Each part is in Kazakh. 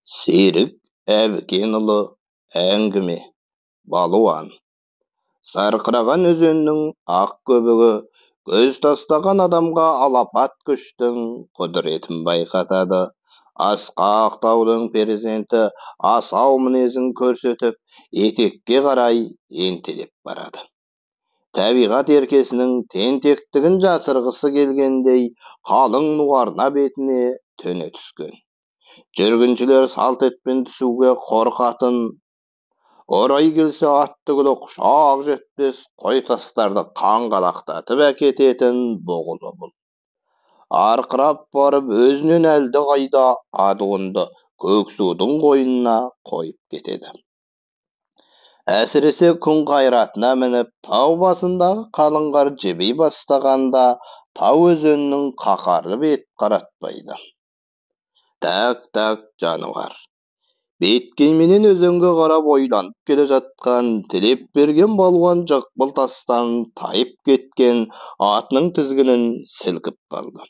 Серік Әбікенұлы әңгіме балуан. Сарқыраған өзеннің ақ көбігі көз тастаған адамға алапат күштің құдіретін байқатады. Асқақ таудың перзенті асау мінезін көрсетіп, етекке қарай ентелеп барады. Табиғат еркесінің тентектігін жасырғысы келгендей қалың нуарна бетіне төне түскен. Жүргіншілер салт етпен түсуге қорқатын, орай келсе ат түгілі құшақ жетпес қой тастарды қаңғалақтатып әкететін бұғылы бұл. Арқырап барып өзінен әлді қайда адуынды Көксудың қойнына қойып кетеді. Әсіресе күн қайратына мініп, тау басындағы қалың қар жіби бастағанда тау өзенінің қаһарлы бет қаратпайды. Так-так жануар. Беткейменен өзенге қарап ойланып келе жатқан Тілепберген балуан жықпыл тастан тайып кеткен атының тізгінін сілкіп қалды.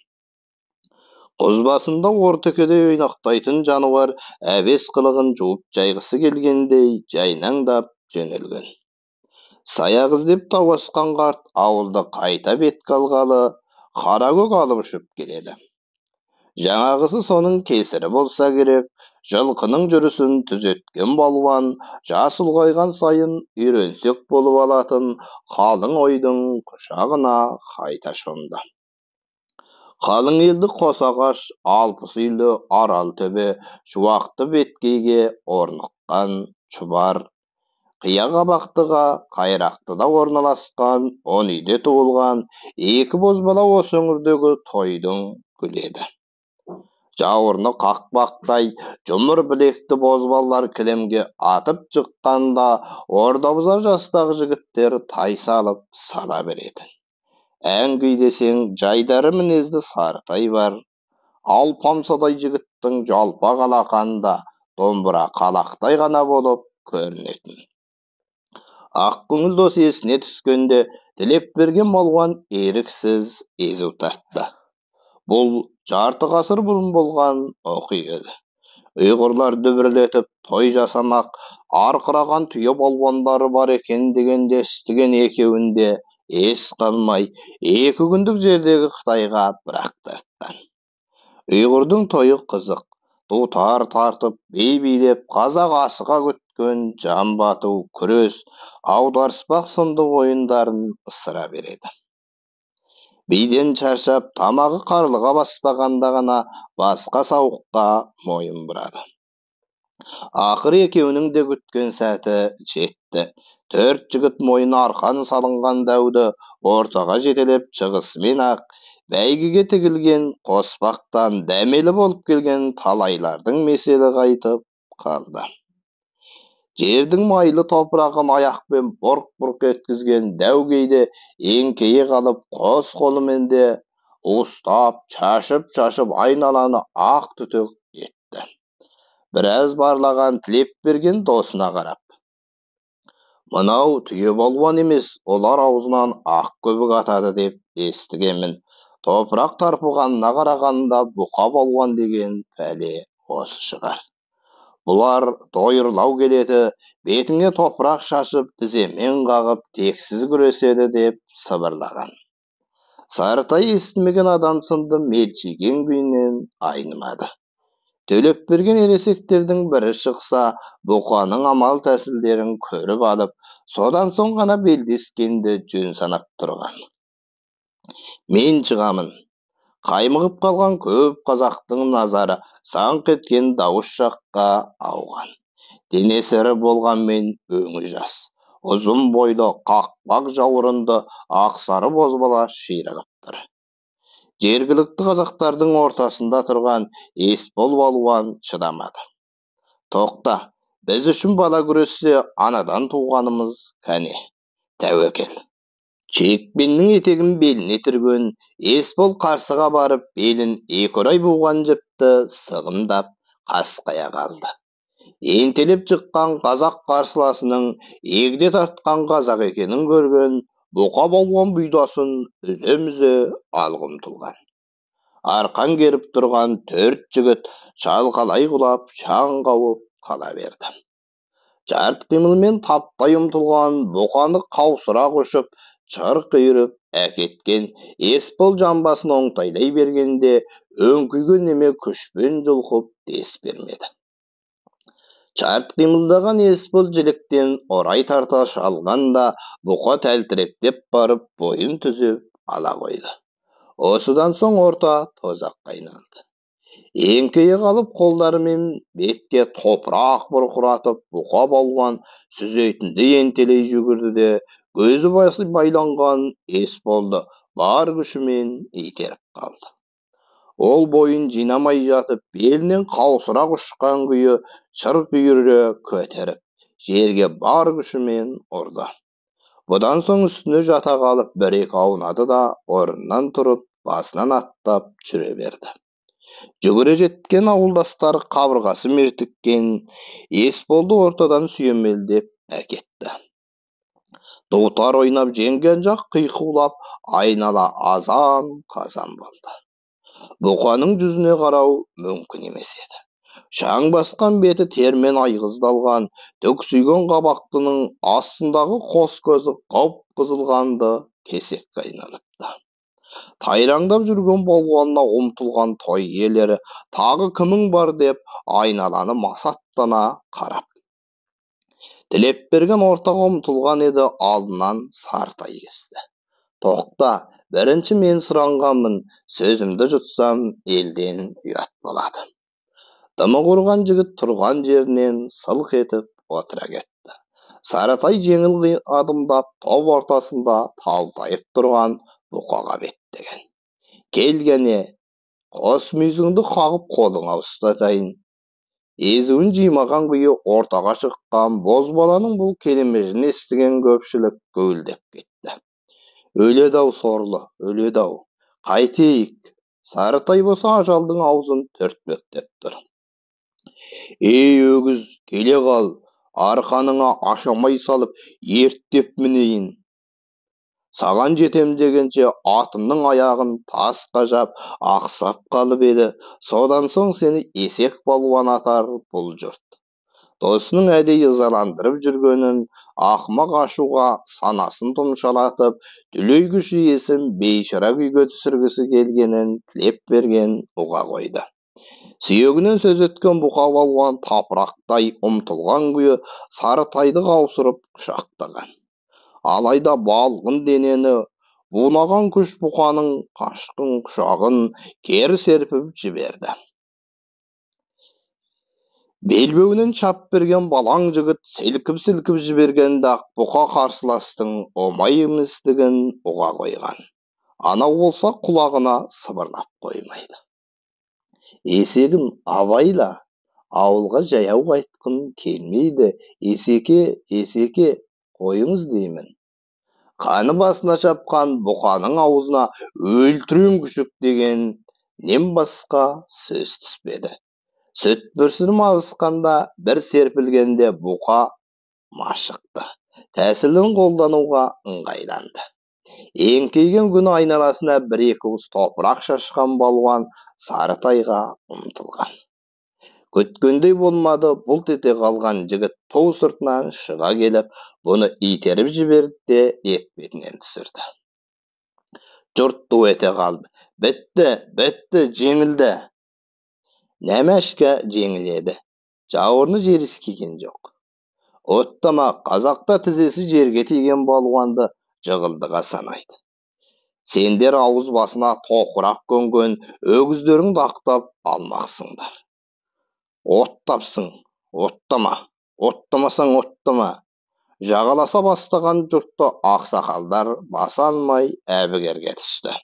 Құз басында ортекедей ойнақтайтын жануар әбес қылығын жуып жайғысы келгендей жайнаңдап жөнелген. Саяқ іздеп тау асқан қарт ауылды қайта бетке алғалы қаракөк алып ұшып келеді. Жаңағысы соның кесірі болса керек, жылқының жүрісін түзеткен балуан жас ұлғайған сайын үйренсек болып алатын қалың ойдың құшағына қайта шомды. Қалың елді Қосағаш, 60 үйлі Арал төбе, шуақты беткейге орныққан Шұбар, қия қабақтыға Қайрақтыда орналасқан 10 үйде туылған екі бозбала осы өңірдегі тойдың гүлі еді. Жауырыны қақпақтай жұмыр білекті бозбалалар кілемге атып шыққанда ордабұзар жастағы жігіттер тай салып сала беретін. Ән күй десең жайдары мінезді Сарытай бар. Алпамсадай жігіттің жалпақ алақанда домбыра қалақтай ғана болып көрінетін. Ақкөңіл дос есіне түскенде Тілепберген балуан еріксіз езу тартты. Бұл жарты ғасыр бұрын болған оқиға еді. Ұйғырлар дүбірлетіп той жасамақ, арқыраған түйе балуандары бар екен дегенде естіген екеуінде ес қалмай, 2 күндік жердегі Қытайға бірақ тартқан. Ұйғырдың тойы қызық, дутар тартып, би билеп, қазақ асыға күткен жан бату, күрес, аударыспақ сынды ойындарын ысыра береді. Биден шаршап, тамағы қарлыға бастағанда ғана басқа сауыққа мойын бұрады. Ақыры екеуінің де күткен сәті жетті. 4 жігіт мойны арқан салынған дәуді ортаға жетелеп шығысымен ақ, бәйгеге тігілген қоспақтан дәмелі болып келген талайлардың меселі қайтып қалды. Жердің майлы топырағын аяқпен бұрқ-бұрқ еткізген дәу кейде еңкейе қалып, қос қолымен де уыстап, шашып-шашып айналаны ақ түтек етті. Біраз барлаған Тілепберген досына қарап, мынау түйе балуан емес, олар аузынан ақ көбік атады деп естігенмін. Топырақ тарпығанына қарағанда бұқа балуан деген пәле осы шығар. Бұлар дойырлау келеді, бетіңе топырақ шашып, тіземен қағып, тексіз күреседі деп сыбырлаған. Сарытай естімеген адам сынды мелшиген күйінен айнымады. Төлепберген ересектердің бірі шықса, бұқаның амал тәсілдерін көріп алып, содан соң ғана белдескенді жөн санап тұрған. Мен шығамын. Қаймығып қалған көп қазақтың назары саңқ еткен дауыс жаққа ауған. Денесі ірі болғанмен өңі жас, ұзын бойлы, қақпақ жауырынды ақсары бозбала ширығып тұр. Жергілікті қазақтардың ортасында тұрған Есбол балуан шыдамады. Тоқта, біз үшін бала күрессе анадан туғанымыз кәне, тәуекел. Чекпеннің етегін беліне түрген Есбол қарсыға барып, белін екі орай буған жіпті сығымдап қасқая қалды. Ентелеп шыққан қазақ қарсыласының егде тартқан қазақ екенін көрген бұқа балуан бұйдасын үзе-мүзе алға ұмтылған. Арқан керіп тұрған 4 жігіт шалқалай құлап, шаң қауып қала берді. Жарт қимылмен таптай ұмтылған бұқаны қаусыра құшып, шырқ үйіріп әкеткен Есбол жамбасын оңтайлай бергенде өңкиген неме күшпен жұлқып дес бермеді. Шарт қимылдаған Есбол жіліктен орай тарта шалғанда бұқа тәлтіректеп барып бойын түзеп ала қойды. Осыдан соң орта тозаққа айналды. Еңкейе қалып қолдарымен бетке топырақ бұрқыратып бұқа балуан сүзейтіндей ентелей жүгірді де көзі басы байланған Есболды бар күшімен итеріп қалды. Ол бойын жинамай жатып, белінен қаусыра құшқан күйі шырқ үйірі көтеріп, жерге бар күшімен ұрды. Бұдан соң үстіне жата қалып бір-екі аунады да орнынан тұрып, басынан аттап жүре берді. Жүгіре жеткен ауылдастары қабырғасы мертіккен Есболды ортадан сүйемелдеп әкетті. Дутар ойнап жеңген жақ қиқулап, айнала азан-қазан болды. Бұқаның жүзіне қарау мүмкін емес еді. Шаң басқан беті термен айғыздалған, түксиген қабақтының астындағы қос көзі қып-қызыл қанды кесекке айналыпты. Тайраңдап жүрген балуанына ұмтылған той иелері тағы кімің бар деп айналаны масаттана қарап. Тілепберген ортаға ұмтылған еді, алдынан Сарытай кесті. Тоқта, бірінші мен сұранғанмын, сөзімді жұтсам елден ұят болады. Дымы құрған жігіт тұрған жерінен сылқ етіп отыра кетті. Сарытай жеңіл адымдап топ ортасында талтайып тұрған бұқаға беттеген. Келгене, қос мүйізіңді қағып қолыңа ұстатайын. Езуін жимаған күйі ортаға шыққан бозбаланың бұл келемежін естіген көпшілік гуілдеп кетті. Өледі-ау сорлы, өледі-ау, қайтейік. Сарытай болса ажалдың аузын төртбектеп тұр. Ей өгіз, келе қал, арқаныңа ашамай салып, ерттеп мінейін. Саған жетем дегенше атымның аяғын тас қажап, ақсап қалып еді. Содан соң сені есек балуан атар бұл жұрт. Досының әдейі ызаландырып жүргенін, ақымақ ашуға санасын тұмшалатып, дүлей күш иесін бейшара күйге түсіргісі келгенін тілеп берген ұға қойды. Сүйегінен сөз өткен бұқа балуан тапырақтай ұмтылған күйі Сарытайды қаусырып құшақтаған. Алайда балғын денені бунаған күш бұқаның қашқын құшағын кері серпіп жіберді. Белбеуінен чап берген балаң жігіт селкіп-селкіп жібергенде-ақ бұқа қарсыластың оңай еместігін ұға қойған. Анау болса құлағына сыбырлап қоймайды. Есегім абайла, ауылға жаяу қайтқым келмейді, есеке, есеке, қойыңыз деймін. Қаны басына шапқан бұқаның аузына өлтірем күшік деген нем басқа сөз түспеді. Сүт бүрсінім алысқанда бір серпілгенде бұқа машықты. Тәсілін қолдануға ыңғайланды. Еңкейген күні айналасына бір-екі уыс топырақ шашқан балуан Сарытайға ұмтылған. Күткендей болмады, бұлт ете қалған жігіт тау сыртынан шыға келіп, бұны итеріп жіберді де етбетінен түсірді. Жұрт ду ете қалды. Бітті, бітті, жеңілді. Нәмәшке жеңіледі. Жауырны жер иіскеген жоқ. Оттама қазақта тізесі жерге тиген балуанды жығылдыға санайды. Сендер ауыз басына тоқырақ көнген өгіздеріңді ақтап алмақсыңдар. Оттапсың, оттама, оттамасаң оттама. Жағаласа бастаған жұртты ақсақалдар баса алмай әбігерге түсті.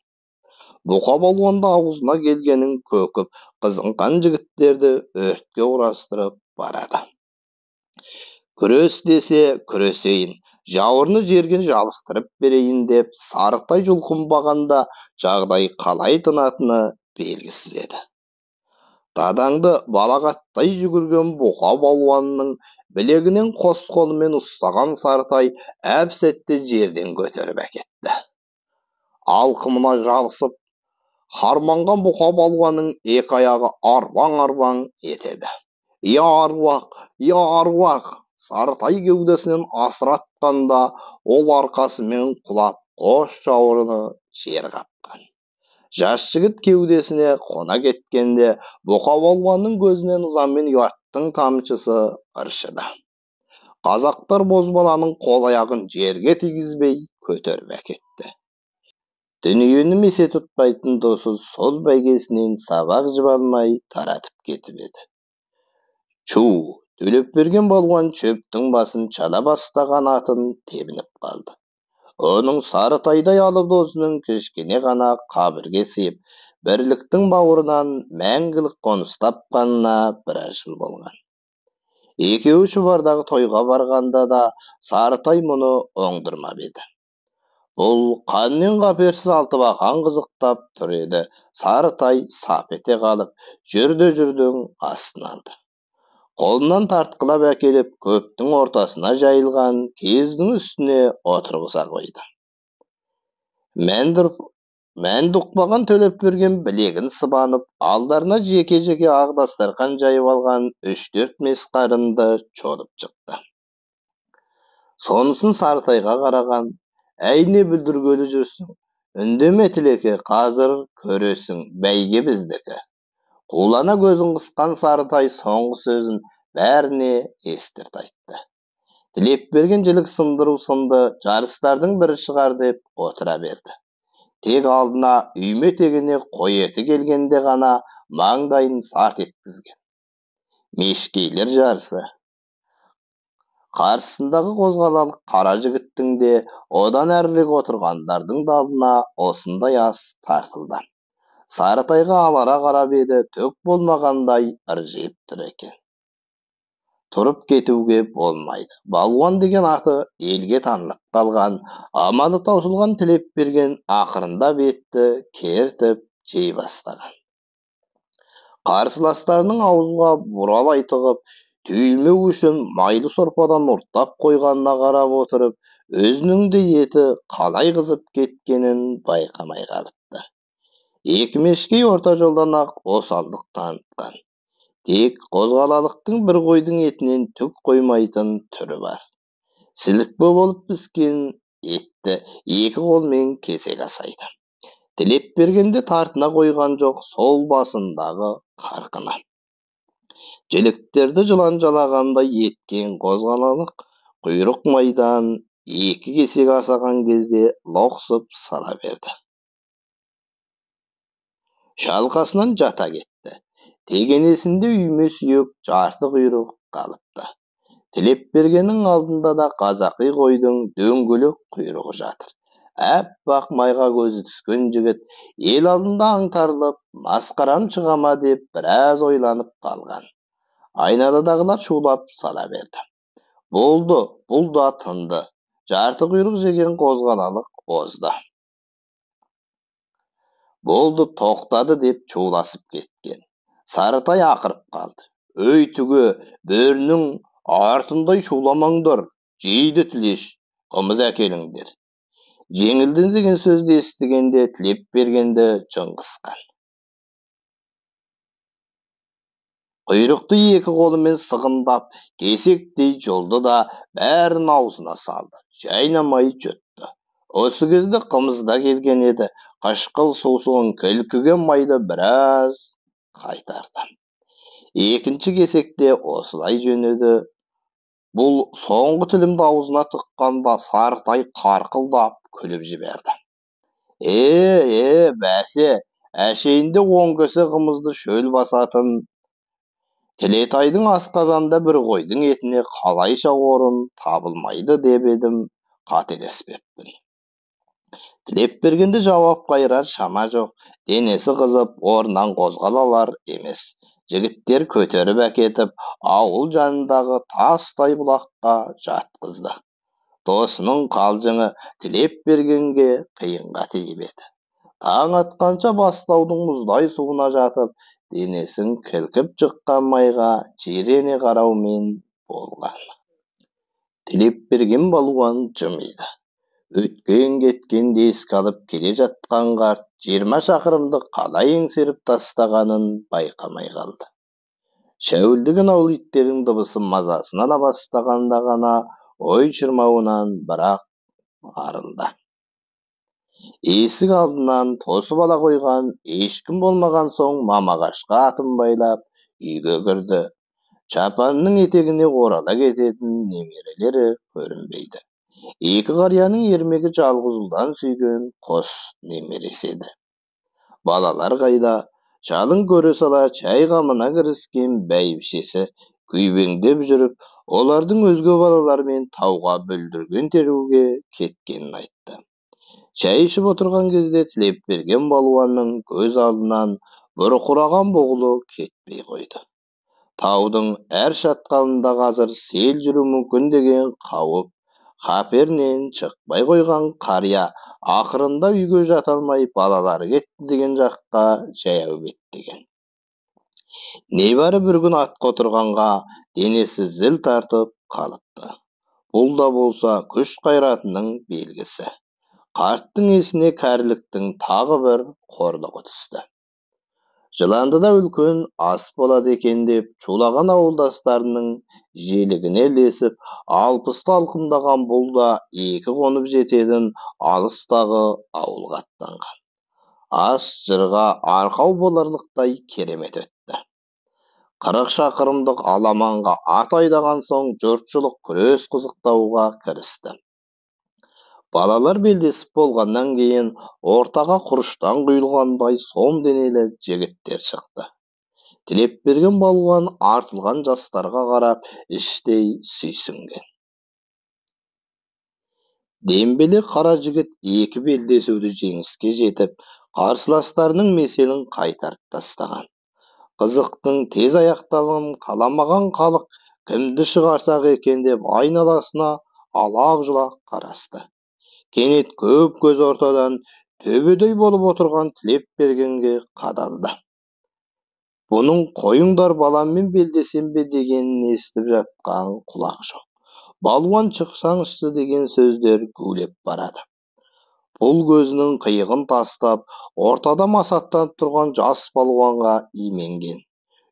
Бұқа балуанды аузына келгенін көкіп, қызынған жігіттерді өртке орастырып барады. Күрес десе күресейін, жауырны жерге жабыстырып берейін деп Сарытай жұлқынбағанда жағдай қалай тынатыны белгісіз еді. Дадаңды балағаттай жүгірген бұқа балуанның білегінен қос қолымен ұстаған Сарытай әп-сәтте жерден көтеріп әкетті. Алқымына жабысып, Харманған бұқа балуанның екі аяғы арбаң-арбаң етеді. Я аруақ, я аруақ! Сарытай кеудесінен асыратқанда ол арқасымен құлап, қос жауырыны жер қапқан. Жас жігіт кеудесіне қона кеткенде бұқа балуанның көзінен ызамен ұяттың тамшысы ыршыды. Қазақтар бозбаланың қол аяғын жерге тигізбей көтеріп әкетті. Дүниені месе тұтпайтын досы сол бәйгесінен сабақ жіп алмай таратып кетіп еді. Чу, Төлепберген балуан шөптің басын чала бастаған атын тебініп қалды. Оның сары тайдай алып досының кішкене ғана қабірге сыйып, бірліктің бауырынан мәңгілік қоныс тапқанына біраз жыл болған. Екеуі Шұбардағы тойға барғанда да Сарытай мұны оңдырмап еді. Бұл қаннен қаперсіз алтыбақан қызықтап тұр еді. Сарытай сап ете қалып, жүрді-жүрдің астын алды. Қолынан тартқылап әкеліп, көптің ортасына жайылған киіздің үстіне отырғыза қойды. Мәнді ұқпаған Төлепберген білегін сыбанып, алдарына жеке-жеке ақ дастарқан жайып алған 3-4 мес қарынды шолып шықты. Сонысын Сарытайға қараған, әй не бүлдіргелі жүрсің, үндеме Тілеке, қазір көресің, бәйге біздікі. Қулана көзін қысқан Сарытай соңғы сөзін бәріне естірт айтты. Тілепберген жілік сындыру сынды жарыстардың бірі шығар деп отыра берді. Тек алдына үйме тегіне қой еті келгенде ғана маңдайын сарт еткізген. Мешкейлер жарысы. Қарсысындағы қозғалалық қара жігіттің де одан әрірек отырғандардың да алдына осындай ас тартылды. Сарытайға алара қарап еді, түк болмағандай ыржиып тұр екен. Тұрып кетуге болмайды. Балуан деген аты елге танылып қалған, амалы таусылған Тілепберген ақырындап етті кертіп жей бастаған. Қарсыластарының ауызға бұралай тығып, түйілмеу үшін майлы сорпадан ұрттап қойғанына қарап отырып, өзінің де еті қалай қызып кеткенін байқамай қалыпты. Екі мешкей орта жолдан ақ осалдық танытқан. Тек қозғалалықтың бір қойдың етінен түк қоймайтын түрі бар. Сілікпе болып піскен етті екі қолмен кесек асайды. Тілепбергенде тартына қойған жоқ сол басындағы қарқыны. Жіліктерді жылан жалағандай еткен қозғалалық құйрық майдан екі кесек асаған кезде лоқсып сала берді. Шалқасынан жата кетті. Тегенесінде үйме сүйек жарты құйрық қалыпты. Тілепбергеннің алдында да қазақи қойдың дөңгелек құйрығы жатыр. Әппақ майға көзі түскен жігіт ел алдында аңтарылып, масқарам шыға деп біраз ойланып қалған. Айналадағылар шулап сала берді. Болды, бұл да тынды. Жарты құйрық жеген қозғалалық озды. Болды, тоқтады деп шуласып кеткен. Сарытай ақырып қалды. Өй түгі, бөрінің артындай шуламаңдар, жейді Тілеш, қымыз әкеліңдер. Жеңілді деген сөзді естігенде Тілепбергенді жыңғысқан. Құйрықты екі қолымен сығындап, кесектей жолды да бәрін аузына салды. Жайнамай жұтты. Осы кезде қымыз да келген еді. Қышқыл сусуын кілкіген майды біраз қайтарды. Екінші кесекте осылай жөнеді. Бұл соңғы тілімді аузына тыққанда Сарытай қарқылдап күліп жіберді. Бәсе, әшейінде 10 кесе қымызды шөл басатын Тілетайдың асқазанда бір қойдың етіне қалайша орын табылмайды деп едім, қателеспеппін. Тілепбергенде жауап қайырар шама жоқ, денесі қызып, орнынан қозғалалар емес. Жігіттер көтеріп әкетіп, ауыл жанындағы тастай бұлаққа жатқызды. Досының қалжыңы Тілепбергенге қиынға тиіп еді. Таң атқанша бастаудың мұздай суына жатып, денесін кілкіп шыққан майға жирене қараумен болған. Тілепберген балуан жымиды. Өткен-кеткенді еске алып келе жатқан қарт 20 шақырымды қалай еңсеріп тастағанын байқамай қалды. Шәуілдеген ауыл иттерінің дыбысы мазасын ала бастағанда ғана ой шырмауынан бірақ арылды. Есік алдынан тосып ала қойған ешкім болмаған соң мамағашқа атын байлап үйге кірді. Чапанның етегіне орала кететін немерелері көрінбейді. Екі қарияның ермегі жалғыз ұлдан сүйген қос немересі еді. Балалар қайда? Шалын көре сала шай қамына кіріскен бәйбішесі күйбеңдеп жүріп, олардың өзге балалармен тауға бүлдірген теруге кеткенін айтты. Шай ішіп отырған кезде Тілепберген балуанның көз алдынан бұрқыраған бұғылы кетпей қойды. Таудың әр шатқалында қазір сел жүру мүмкін деген қауіп қаперінен шықпай қойған қария ақырында үйге жата алмай балалары кетті деген жаққа жаяу беттеген. Небәрі бір күн атқа отырғанға денесі зіл тартып қалыпты. Бұл да болса күш қайратының белгісі. Қарттың есіне кәріліктің тағы бір қорлығы түсті. Жыландыда үлкен ас болады екен деп шулаған ауылдастарының желігіне ілесіп, 60-ты алқымдаған бұл да екі қонып жететін алыстағы ауылға аттанған. Ас жырға арқау боларлықтай керемет өтті. 40 шақырымдық аламанға ат айдаған соң жұртшылық күрес қызықтауға кірісті. Балалар белдесіп болғаннан кейін ортаға құрыштан құйылғандай сом денелі жігіттер шықты. Тілепберген балуан артылған жастарға қарап іштей сүйсінген. Дембеле қара жігіт екі белдесуді жеңіске жетіп, қарсыластарының меселін қайтарып тастаған. Қызықтың тез аяқталғанын қаламаған халық кімді шығарсақ екен деп айналасына алақ-жұлақ қарасты. Кенет көп көз ортадан төбедей болып отырған Тілепбергенге қадалды. Бұның қойыңдар баламмен белдесем бе дегенін естіп жатқан құлақ жоқ. Балуан шықсаңызшы деген сөздер гулеп барады. Бұл көзінің қиығын тастап, ортада масаттанып тұрған жас балуанға именген.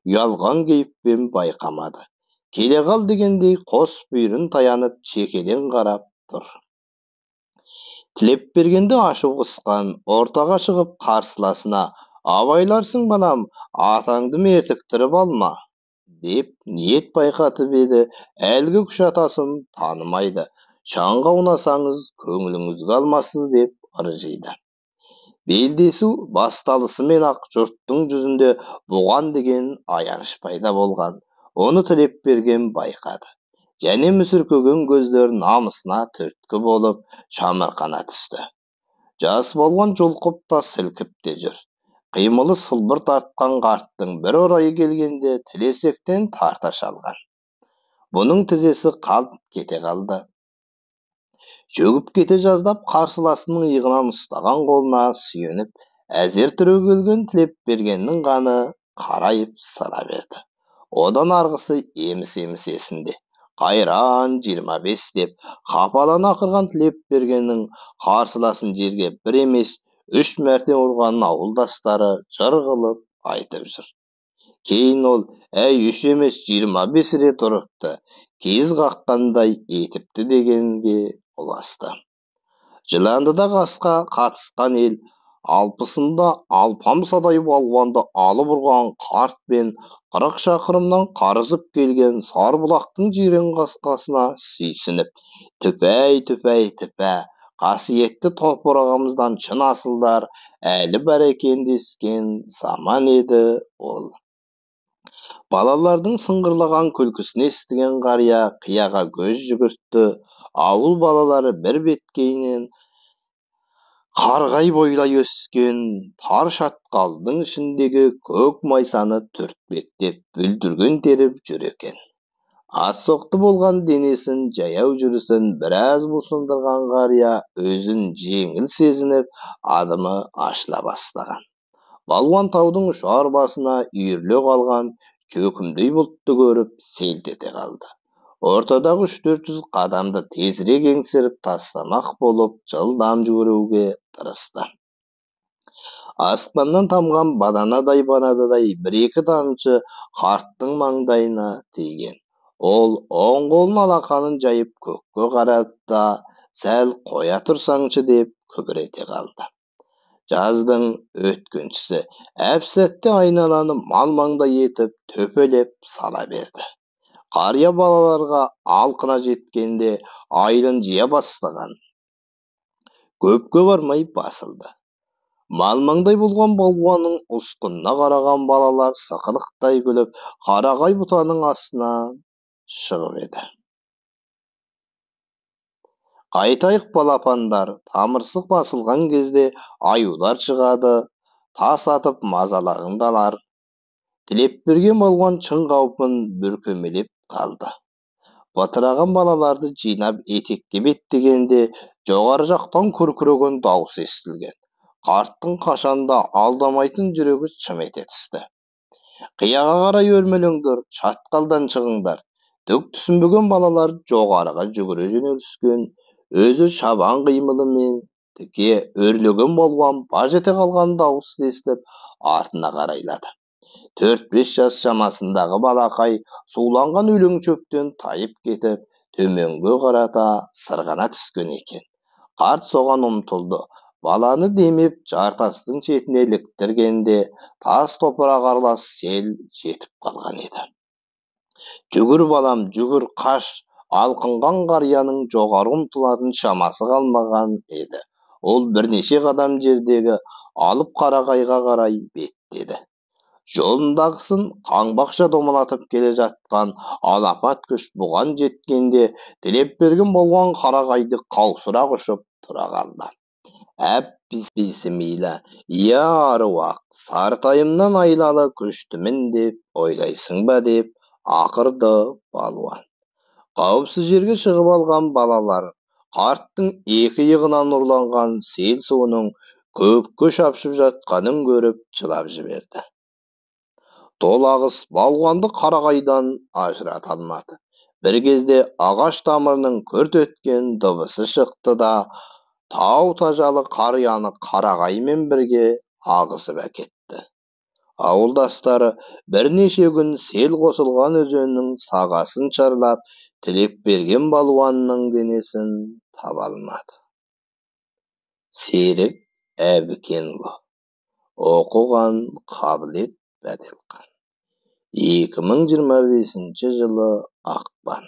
Ұялған кейіппен байқамады. Келе қал дегендей қос бүйірін таянып шекеден қарап тұр. Тілепбергенді ашу қысқан, ортаға шығып қарсыласына «Абайларсың балам, атаңды мертіктіріп алма» деп ниет байқатып еді, әлгі күш атасын танымайды. Шаңға аунасаңыз көңіліңізге алмасыз деп ыржиды. Белдесу басталысымен-ақ жұрттың жүзінде бұған деген аяныш пайда болған. Оны Тілепберген байқады. Және мүсіркеген көздер намысына түрткі болып шамырқана түсті. Жас балуан жұлқып та сілкіп те жүр. Қимылы сылбыр тартқан қарттың бір орайы келгенде тілесектен тарта шалған. Бұның тізесі қалт кете қалды. Шөгіп кете жаздап қарсыласының иығынан ұстаған қолына сүйеніп, әзер түрегелген Тілепбергеннің қаны қарайып сала берді. Одан арғысы еміс-еміс есінде. Қайран 25 деп қапалана ақырған Тілепбергеннің қарсыласын жерге бір емес 3 мәрте ұрғанын ауылдастары жыр қылып айтып жүр. Кейін ол әй 3 емес 25 рет ұрыпты, киіз қаққандай етіпті дегенге ұласты. Жыландыда қасқа қатысқан ел 60-ында алпамсадай балуанды алып ұрған қарт пен 40 шақырымнан қарызып келген Сарыбұлақтың жирен қасқасына сүйсініп, түпәй, түпәй, түпә, қасиетті топырағымыздан шын асылдар әлі бар екен дескен заман еді ол. Балалардың сыңғырлаған күлкісін естіген қария қияға көз жүгіртті. Ауыл балалары бір беткейінен қарғай бойлай өскен тар шатқалдың ішіндегі көк майсаны түртпектеп бүлдірген теріп жүр екен. Ат соқты болған денесін жаяу жүрісін біраз босандырған қария өзін жеңіл сезініп, адымы ашыла бастаған. Балуан таудың ұшар басына үйіріле қалған жөкімдей бұлтты көріп селт ете қалды. Ортадағы 300-400 қадамды тезірек еңсеріп тастамақ болып жылдам жүгіруге тырысты. Аспаннан тамған баданадай бір-екі тамшы қарттың маңдайына тиген. Ол оң қолын алақанын жайып көкке қарады да, сәл қоя тұрсаңшы деп күбір ете қалды. Жаздың өткіншісі әп-сәтте айналаны малмаңдай етіп төпелеп сала берді. Қария балаларға алқына жеткенде айылын жия бастаған. Көпке бармай басылды. Малмаңдай болған балуанның ұсқынына қараған балалар сықылықтай күліп, қарағай бұтаның астынан шығып еді. Қайтайық, балапандар, тамырсық басылған кезде аюлар шығады, тас атып мазалағыңды алар. Тілепберген балуан шын қаупін бүркемелеп қалды. Батыраған балаларды жинап етекке беттегенде жоғары жақтан күркіреген дауыс естілген. Қарттың қашанда алдамайтын жүрегі шым ете түсті. Қияға қарай өрмелеңдер, шатқалдан шығыңдар. Түк түсінбеген балалар жоғарыға жүгіре жөнеліскен, өзі шабан қимылымен тіке өрлеген балуан баж ете қалған дауысты естіп, артына қарайлады. 4-5 жас шамасындағы балақай суланған өлең шөптен тайып кетіп, төменге қарата сырғана түскен екен. Қарт соған ұмтылды. Баланы демеп жартастың шетіне іліктіргенде тас топырақ аралас сел жетіп қалған еді. Жүгір балам, жүгір, қаш! Алқынған қарияның жоғары ұмтылатын шамасы қалмаған еді. Ол бірнеше қадам жердегі алып қарағайға қарай беттеді. Жолындағысын қаңбақша домалатып келе жатқан алапат күш бұған жеткенде Тілепберген болған қарағайды қаусыра құшып тұра қалды. Әп бисмилла, я аруақ, сартайымнан айлалы күштімін деп ойлайсың ба деп ақырды балуан. Қауіпсіз жерге шығып алған балалар қарттың екі иығынан ұрланған сел суының көкке шапшып жатқанын көріп жылап жіберді. Толағыс балуанды қарағайдан ажырата алмады. Бір кезде ағаш тамырының күрт өткен дыбысы шықты да, тау тажалы қарияны қарағаймен бірге ағызып әкетті. Ауылдастары бірнеше күн сел қосылған өзеннің сағасын шарлап, Тілепберген балуанның денесін таба алмады. Серік Әбікенұлы. Оқыған Қабілет Бәделхан. 2025 жылы ақпан.